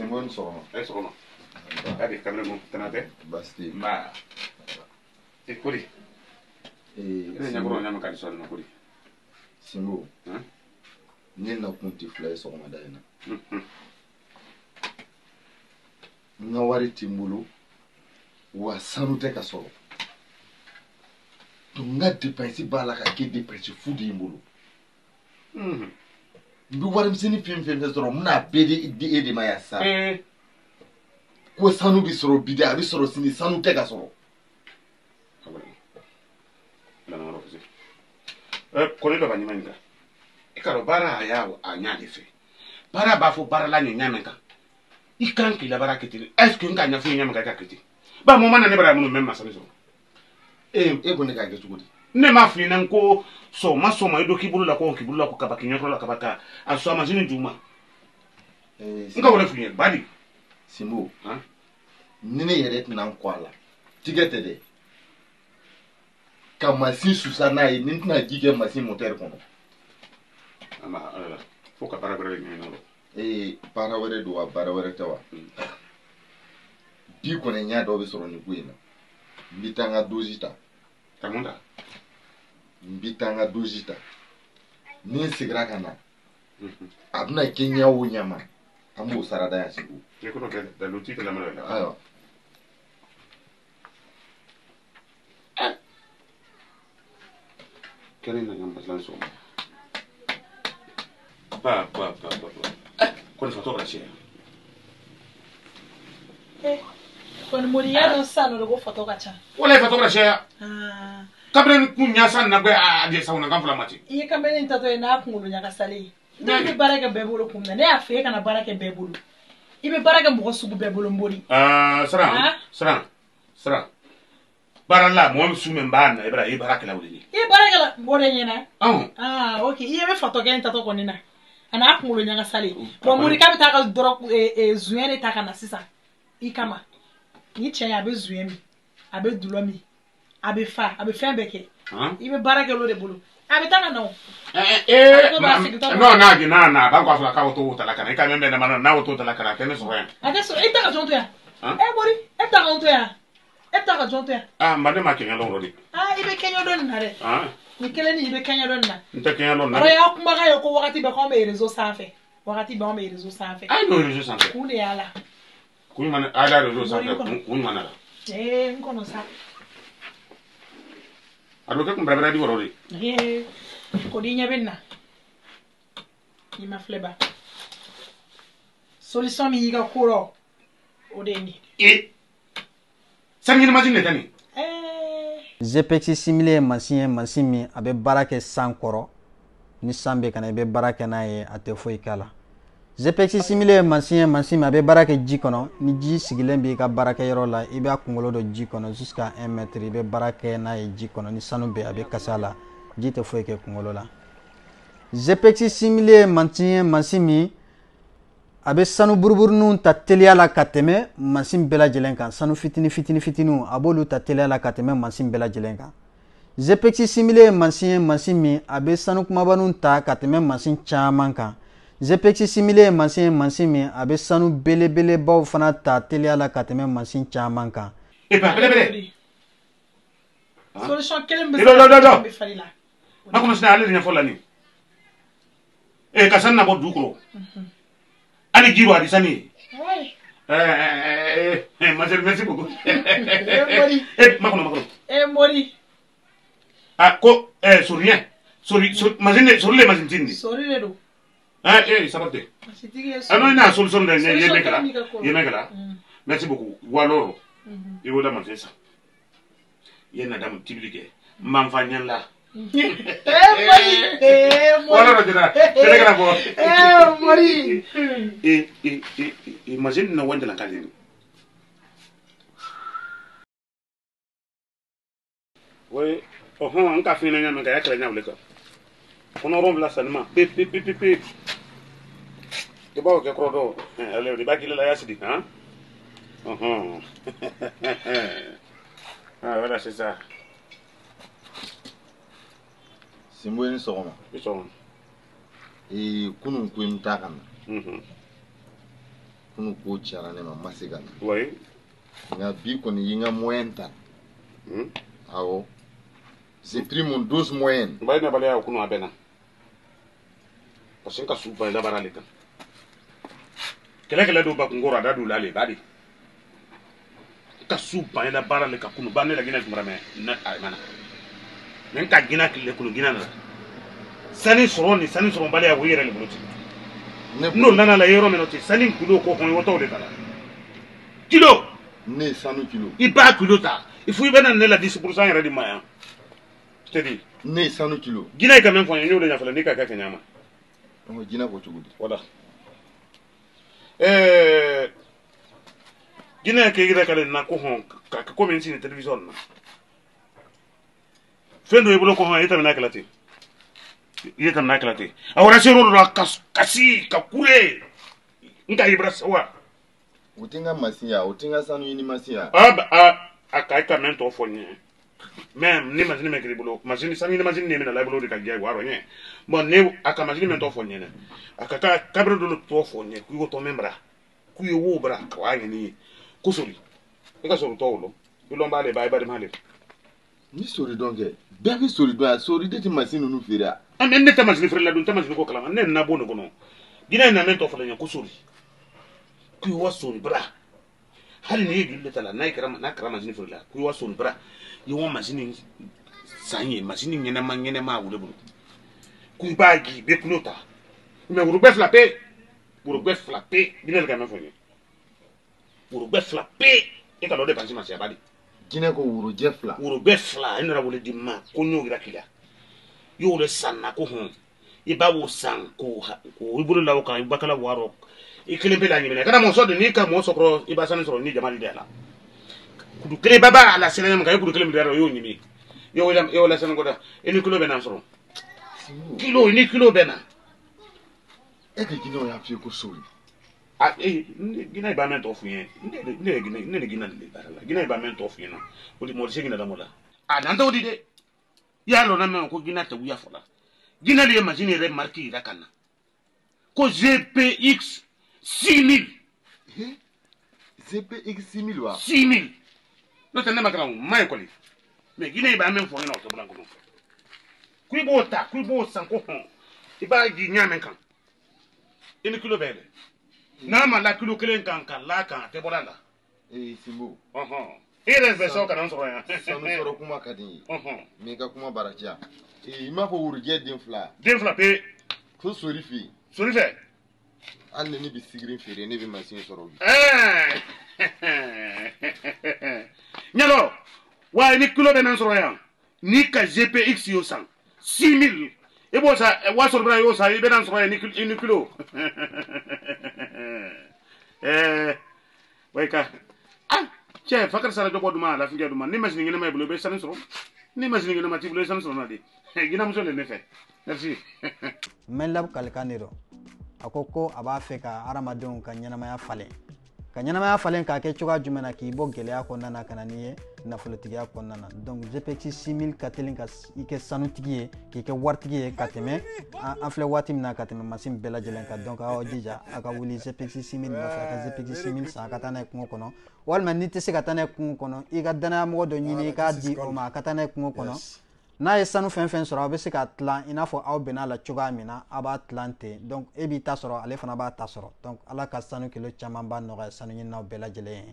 Sinbo ni sɔgɔma. E sɔgɔma. Kadi kamalen ko tana tɛ? Baasi tɛ yen. Nba. E kori. Ee Ne ɲɛkɔrɔ ɲa min ka di sɔɔni ma kori. Sinbo. Ne nakun tɛ fila ye sɔgɔmada in na. N ka wari tɛ n bolo wa sanu tɛ ka sɔrɔ. Donc n ka dépense b'a la ka kɛ dépense fu de ye n bolo. N bɛ warimisɛnnin fɛn fɛn sɔrɔ n bɛna bɛɛ di e de ma yan sisan. Ko sanu bɛ sɔrɔ bi dɛ, a bɛ sɔrɔ sini, sanu tɛ ka sɔrɔ. Kɔni dɔ ka ɲuman in kan. I ka dɔn baara a y'a a ɲa de fɛ. Baara b'a fɔ baarala ɲɛ ɲa min kan. I kan k'i la baara kɛ ten. Est ce que n k'a ɲɛfɔ i ɲɛ min kan i ka kɛ ten? Ba mɔgɔ ma na ne bara minnu mɛ masani sɔrɔ. E ko ne k'a kɛ cogo di? Ne m'a f'i ɲɛna ko sɔgɔma sɔgɔma i dɔ k'i bolo la ko k'i bolo la ko kaba k'i ɲɛkɔrɔ la kaba ka a sɔn a masini d'u ma. N ka o de f'i ɲɛna badi. Sinbo. Ni ne yɛrɛ tɛna n kɔ a la. Tigɛ tɛ dɛ. Ka masin susa n'a ye ni n tɛna ji kɛ masin moteur kɔnɔ. Fo ka baara wɛrɛ de ɲɛɲini o la. Ee baara wɛrɛ don wa baara wɛrɛ tɛ wa? Bi kɔni ɲɛ dɔ bɛ sɔrɔ nin ko in na. N bɛ taa n ka dosi ta. Ka mun ta? N bɛ taa n ka dosi ta. Ni n seginna ka na, a bɛna kɛ ɲɛ o ɲɛ ma, an b'o sarada yan segu. I ko kɛ dalu ti kɛlɛ mara la. Ayiwa. Kɛnɛ nana masilan sɔgɔma. Ba ba ba ba ba. Kɔni fatɔ ka caya. Kɔni moriya dɔ sisan nɔ de ko fatɔ ka ca. Walayi fatɔ ka caya. Kabini kun ɲa san na bɛ a jɛ sauna kan fila ma ten. I ye kamalen tatɔ ye n'a kunkolo ɲagasalen ye. Ne bɛ baara kɛ bɛɛ bolo kun min na ne y'a fɛ e kana baara kɛ bɛɛ bolo. I bɛ baara kɛ mɔgɔ sugu bɛɛ bolo n bori. Siran siran siran. Baara la mɔgɔ su min b'a na i b'a ye i ye baara kɛla o de ye. I ye baara kɛla o de ɲɛna. Ok i ye bɛ fatɔkɛ in tatɔ kɔni na. A n'a kunkolo ɲagasalen. Bon mori k'a bɛ taa ka dɔrɔn zuɲɛ de ta ka na sisan i kama. Ni cɛ in a bɛ zuɲɛ min, a bɛ dulɔ min, a bɛ fa, a bɛ fɛn bɛɛ kɛ. I bɛ baara kɛ olu de bolo. A bɛ taa ka na o. Non n'a n'a n'a b'a ko a k'a t'o ta la ka na i ka mɛn bɛn ma n'a t'o ta la ka na a tɛ ne sɔrɔ yan. A tɛ sɔrɔ i tɛ ka jɔn to yan. E mori e bɛ taa ka jɔn to yan. E bɛ taa ka jɔn to yan. N ne ma kɛɲɛ dɔn o de. I bɛ kɛɲɛ dɔn nin na dɛ. Ni kelen ni i bɛ kɛɲɛ dɔn nin na. N tɛ kɛɲɛ dɔn nin na. Ɔrɔ y'aw kumakan ye ko wagati bɛɛ k'anw bɛ réseau sanfɛ. Wagati bɛɛ anw bɛ réseau sanfɛ. A ye don réseau sanfɛ. Kun de y'a la. Kun jumɛn a y'a réseau sanfɛ kun jumɛn na la. N kɔnɔ sa. A bɛ kɛ kun bɛrɛbɛrɛ di wɔrɔ de. Ko di ɲɛ bɛ nin na. I ma filɛ ba. Solution min y'i ka ko rɔ o de ye nin ye. Sani ɲɛnɛmasin de tɛ nin. ZPX simile ye mansin ye mansin min a bɛ baara kɛ san kɔrɔ ni san bɛ ka na i bɛ baara kɛ n'a ye a tɛ foyi k'a la. ZPX simile ye mansin ye mansin min a bɛ baara kɛ ji kɔnɔ ni ji sigilen b'i ka baarakɛyɔrɔ la i b'a kunkolo don ji kɔnɔ jusqu'à 1 mètre i bɛ baara kɛ n'a ye ji kɔnɔ ni sanu bɛ a bɛ kasa la ji tɛ foyi kɛ kunkolo la. ZPX simile ye mansin ye mansin min a bɛ sanu buruburuninw ta teliya la ka tɛmɛ mansin bɛɛ lajɛlen kan sanu fitini fitini fitininw a b'olu ta teliya la ka tɛmɛ mansin bɛɛ lajɛlen kan. ZPX simile ye mansin ye mansin min a bɛ sanu kumabaninw ta ka tɛmɛ mansin caman kan. ZPX simile ye mansin ye mansin min a bɛ sanu belebelebaw fana ta teliya la ka tɛmɛ mansin caman kan. Belebele. Solution kelen bɛ se ka fali la. Ma kɔnɔ sinɛ ale de ɲɛfɔ la nin. Ka sanu nabɔ du kɔrɔ. Ali Giro a di sani. Merci beaucoup. Makɔnɔ makɔnɔ. Mori. Ko sourien. Sori masine sori le masine tindi. Sori de don. Sabate. Non ina solution de ye mekala. Ye mekala. Merci beaucoup. Waloro. I wola masine sa. Ye na dam tibilike. Manfa nyanla. Mori. Waloro jira. Tele kana bo. Mori. Imagine na wanda la kalini. Oui, ohon an ka fina nya manga ya kala nya wuleka. Kono ron la salma. Pe pe pe pe pe. E ba o ke krodo. Ale di ba kile la ya sidi, hein? Ohon. Ah voilà, c'est ça. Simbo ni sɔgɔma. I sɔgɔma. Kunun ko in ta ka na. Kunu ko cayara ne ma, n ma se ka na. Oui. Nka bi kɔni ye n ka moyen ta. Awɔ. J'ai pris mon dose moyenne. N ba ye nabaliya kunu a bɛɛ na. Parce que n ka su ban labaara ale kan. Kɛlɛ kɛlɛ dɔw ba kun kɔrɔ a da don l'ale ba de. N ka su ban labaara ale kan kunu ba ne la Ginɛ tun bara mɛ ne a ma na. Mɛ n ka Ginɛ kile kunu Ginɛ nana. Sani sɔrɔ ni sani sɔrɔbaliya o yɛrɛ le bolo ten. N'o nana la yɔrɔ min na ten sani kilo ko kɔnɔ i t'o de ta la. Kilo. Ne ye sanu kilo. I b'a kilo ta. Il faut i bɛ na ne la 10% yɛrɛ di ma yan. Je te dis. Ne ye sanu kilo. Ginɛ ye ka min fɔ n ye n y'o de ɲɛfɔ n'i ka kɛ ɲa ma. Jinɛ ko cogo di? Voilà. Ginɛ k'e yɛrɛ ka na ko hɔn ka kɛ komi n sigi télévision na. Fɛn dɔ y'i bolo ko hɔn e tɛmɛna kɛlɛ ten. I ye tɛmɛna kɛlɛ ten. A wara se yɔrɔ dɔ la ka kasi ka kule. N ka yibara sawa. O tɛ n ka masin ya, o tɛ n ka sanu ɲini masin ya. A ka i ka mɛn tɔ fɔ n ye. Mais ni masini mɛ kiri bolo, masini sanu ɲini masini min na la i bolo de ka diya ye wa ɲɛ. Bon ne a ka masini mɛn tɔ fɔ n ɲɛna. A ka taa kabiri dɔ tɔ fɔ n ye k'u y'o tɔ mɛn bara. K'u ye wo bara ka wa ɲini ye. Ko sori. I ka sori tɔw lɔ. I lɔn b'ale ba i balima ale. Ni sori dɔn kɛ, bɛɛ bɛ sori dɔn yan, sori de tɛ masini ninnu feere yan. An ne tɛ masini feere la dun, n tɛ masini ko kalama. Ne nana bɔ nin kɔnɔ. Ginɛ in na mɛn tɔ fɔlɔ ɲɛ ko sori. K'u wa sori bara. Hali ni ye joli de ta la n'a kɛra masini feere la k'u wa sori bara. I wa masini san ye masini ɲɛnɛma ɲɛnɛma a wolo bolo. K'u b'a ji bɛ kulo ta. Mais worobɛ fila pe. Worobɛ fila pe. Ginɛ de ka mɛn fɔ n ye. Worobɛ fila pe. E ka dɔ de basi ma se a ba di. Jinɛ ko worojɛ fila. Worobɛ fila e nana wele di ma ko n y'o yira k'i la. I y'o de san na ko hɔn. I b'a wo san k'o i bolo la o kan i bakala wɔɔrɔ. I kelen pe la ɲininka. I kana mɔgɔ sɔrɔ de n'i ka mɔgɔ sɔrɔ i b'a sanu sɔrɔ ni jama de la. Kudu kelen ba b'a la sɛnɛ min kan i kudu kelen min da i y'o ɲimi. I y'o la sɛnɛ ko da i ni kilo bɛ na sɔrɔ. Kilo i ni kilo bɛ na. E ka jinɛw y'a f'i ye ko sori. A Ginɛ b'a mɛn tɔ f'i ye. Ne ye Ginɛ ne ni Ginɛ de baara la. Ginɛ b'a mɛn tɔ f'i ɲɛna. O di mɔgɔ se Ginɛ lamɔ la. A dan t'o di dɛ. I y'a lɔn na mɛn ko Ginɛ tɛ wuya fɔ la. Ginɛ de ye masini yɛrɛ marque yira ka na. Ko GPX 6000. GPX 6000 wa? 6000. N'o tɛ ne ma kalan o ma école. Mais Ginɛ b'a mɛn fɔ n ɲɛna o tɛ bɔ n kɔnɔ. K'i b'o ta k'i b'o san ko hɔn. I b'a ji ɲa mɛn kan. I ni kilo bɛɛ dɛ. N'a ma la kilo kelen kan ka la kan a tɛ bɔ a la. Ee Sinbo. E yɛrɛ bɛ sɔn ka na n sɔrɔ yan. Sanu sɔrɔ kuma ka di n ye. Mais i ka kuma bara diya. I m'a fɔ worojɛ den fila. Den fila pe. Ko sori fɛ yen. Sori fɛ. Hali ni ne bɛ sigiri feere ne bɛ masini sɔrɔ bi. Ɲalɔ wa ni kilo bɛ na n sɔrɔ yan n'i ka GPX y'o san 6000 i b'o san wa sɔrɔ bɛna y'o san i bɛ na n sɔrɔ yan i ni kilo. Wa i ka cɛ fakari sara dɔ bɔ duma a la finkɛ duma ni masini ɲɛnama y'i bolo i bɛ sanu sɔrɔ ni masini ɲɛnama t'i bolo i bɛ sanu sɔrɔ na de Ginɛmuso de ne fɛ merci. Mɛnlab kalikan de don. A ko ko a b'a fɛ ka hadamadenw ka ɲɛnamaya falen. Ka ɲɛnamaya falen k'a kɛ cogoya jumɛn na k'i bɔ gɛlɛya kɔnɔna na ka na n'i ye nafolotigiya kɔnɔna na. Donc GPX 6000 ka teli ka i kɛ sanutigi ye k'i kɛ waritigi ye ka tɛmɛ an filɛ waati min na ka tɛmɛ masin bɛɛ lajɛlen kan. Donc aw jija a ka wuli GPX 6000 nɔfɛ a ka GPX 6000 san a ka taa n'a ye kungo kɔnɔ. Walima n'i tɛ se ka taa n'a ye kungo kɔnɔ i ka danayamɔgɔ dɔ ɲini i k'a di o ma a ka taa n'a ye kungo kɔnɔ. N'a ye sanu fɛn fɛn sɔrɔ a bɛ se ka tilan i n'a fɔ aw bɛn'a la cogoya min na a b'a tilan ten. Donc e b'i ta sɔrɔ ale fana b'a ta sɔrɔ. Donc ala ka sanu kilo camanba nɔgɔya sanu ɲininaw bɛɛ lajɛlen ye.